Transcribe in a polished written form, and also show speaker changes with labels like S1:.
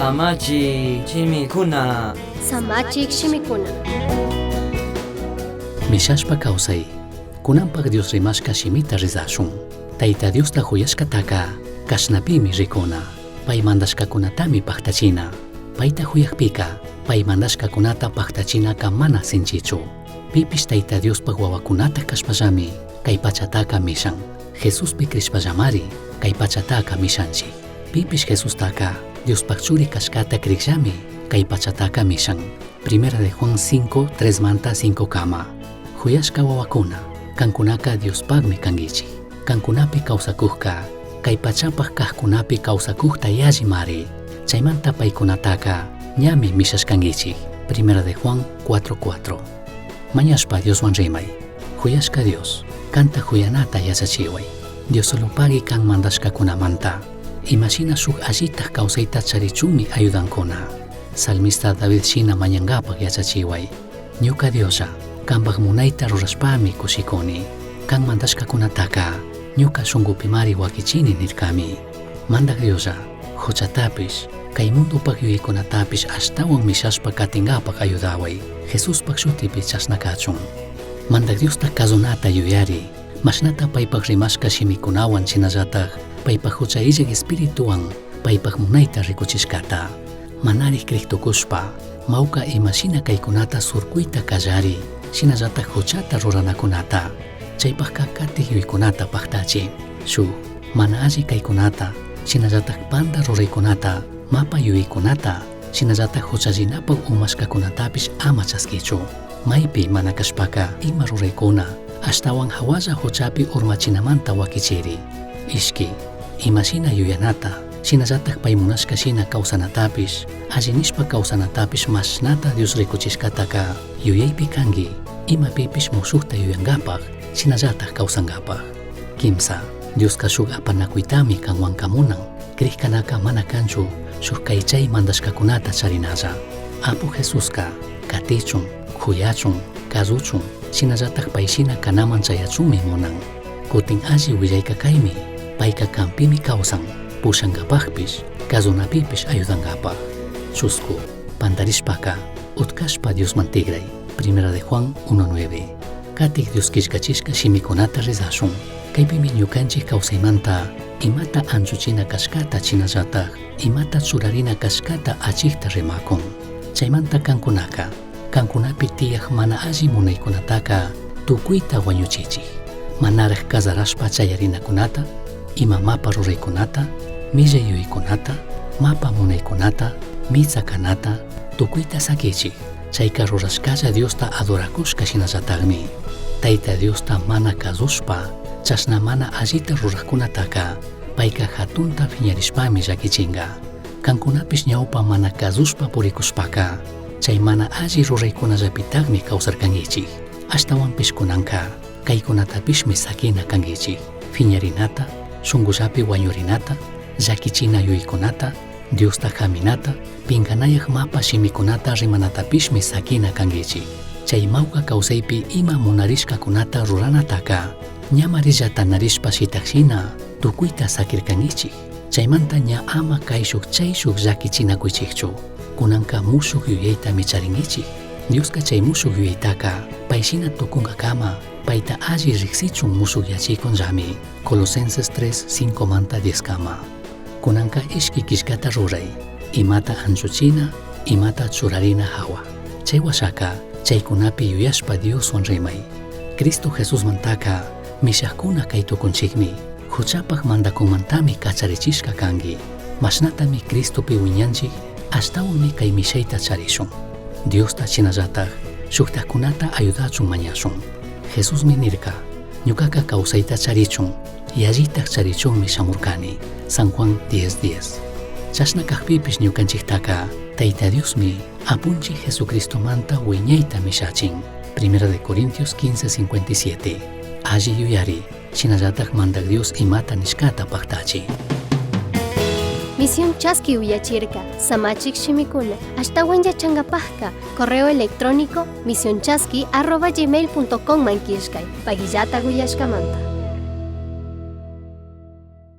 S1: Samachik shimikuna.
S2: Samachik shimikuna.
S3: Mishashpa kawsay. Kunanpak Dios rimashka shimita rizashun. Tayta Diosta juyashkataka kashnapimi rikuna. Pay mandashkakunatami paktachina. Payta juyakpika pay mandashkakunata paktachinaka mana sinchichu. Pipish Tayta Diospaj wawakunata kashpallami kay pachataka mishan. Jesuspi crishpallamari kay pachataka mishanchik. Pipish Jesustaka Diospaj churi kashkata krikllami kay pachataka mishan. Primera de Juan 5, 3 manta 5 kama. Juyashka wawakuna, kankunaka Diospajmi kankichik. Kankunapi kawsakujka, kay pachapaj kajkunapi kawsakujta yallimari. Chaymanta paykunataka ñami mishashkankichik. Primera de Juan 4, 4. Mañashpa Dioswan rimay. Juyashka Dios, kanta juyanata yachachiway. Diosolopagui kan mandashkakunamanta. Imashina shuk allitaj kawsayta charichunmi ayudankuna. Salmista David shina mañankapak yachachiway. Ñuka Dioslla, kanpak munayta rurashpami kushikuni. Kan mandashkakunataka ñuka shunkupimari wakichini nirkami. Mandak Dioslla, huchatapish, kay mundupak yuyaykunatapish ashtawan mishashpa katinkapak ayudaway. Jesuspak shutipi chashna kachun. Mandak Diosta kazunata yuyari, mashnata paypak rimashka shimikunawan shinallatak paypak hucha illak espirituwan paypak munayta rikuchishkata. Manarik kriktukushpa, mawka imashina kaykunata surkuyta kallari, shinallatak huchata ruranakunata, chaypakka katik yuyaykunata paktachi. Shuk, mana alli kaykunata, shinallatak panta ruraykunata, mapa yuyaykunata, shinallatak huchallinapak umashkakunatapish ama chaskichu. Maypi mana kashpaka ima ruraykuna, ashtawan hawalla huchapi urmachinamanta wakichiri. Ishki, imashina yuyanata, shinallatak pay munashka shina kawsanatapish, alli nishpa kawsanatapish mashnata Dios rikuchishkataka yuyaypi kanki, imapipish mushukta yuyankapak, shinallatak kawsankapak. Kimsa, Dioska shuk apanakuytami kanwan kamunan, krikkanaka mana kanchu shuk kaychay mandashkakunata charinalla. Apu Jesuska katichun, kuyachun, kasuchun, shinallatak payshina kanaman chayachunmi munan. Kutin alli willayka kaymi, payka kampimi kawsan, pushankapakpish, kasunapipish ayudankapak. Chusku, pantarishpaka, utkashpa Diosman tigray. Primera de Juan 1.9. Katik Dios killkachishka shimikunata rezashun. Kaypimi ñukanchik kawsaymanta imata anchuchina kashkata chinallatak, imata churarina kashkata achikta rimakun. Chaymanta kankunaka, kankunapi tiyaj mana alli munaykunataka tukuyta wañuchichik. Manaraj kazarashpa chayarinakunata, ima mapa ruraykunata, millay yuyaykunata, mapa munaykunata, mitsa kanata, tukuyta sakichik. Chayka rurashkalla Diosta adorakushka shinallatakmi. Tayta Diosta mana kasushpa, chashna mana allita rurajkunataka, payka hatunta phiñarishpami llakichinka. Kankunapish ñawpa mana kasushpa purikushpaka, chay mana alli ruraykunallapitakmi kawsarkankichik. Ashtawanpish kunanka, kaykunatapishmi sakina kankichik. Phiñarinata, shunkullapi wañurinata, llakichina yuyaykunata, Diosta haminata, pinkanayak mapa shimikunata rimanatapishmi sakina kankichik. Chay mawka kawsaypi ima munarishkakunata ruranataka, ñamarillata narishpa shitakshina tukuyta sakirkankichik. Chaymanta ña ama kayshuk chayshuk llakichinakuychikchu. Kunanka mushuk yuyaytami charinkichik. Dioska chay mushuk yuyaytaka payshina tukunkakama payta alli riksichun mushukyachiykunllami. Colosenses 3, 5 manta 10 kama. Kunanka ishki killkata ruray, imata anchuchina, imata churarina hawa. Chay washaka, chaykunapi yuyashpa Dioswan rimay. Cristo Jesusmantaka mishakuna kay tukunchikmi, huchapak mandakunmantami kacharichishka kanki. Mashnatami Cristopi wiñanchik, ashtawanmi kay mishayta charishun. Diosta shinallatak, shuktakkunata ayudachun mañashun. Jesusmi nirka, ñukaka kawsayta charichun, yallitak charichunmi shamurkani. San Juan 10:10. Chashna kajpipish ñukanchiktaka, Tayta Diosmi apunchik Jesucristomanta wiñayta mishachin. Primera de Corintios 15:57. Alli yuyari, shinallatak mandak Dios imata nishkata paktachi.
S2: Misión Chaski uyachirka, Samachik shimikuna, ashtawan yachankapajka, correo electrónico misionchaski@gmail.com man killkay, pagillata uyashkamanta.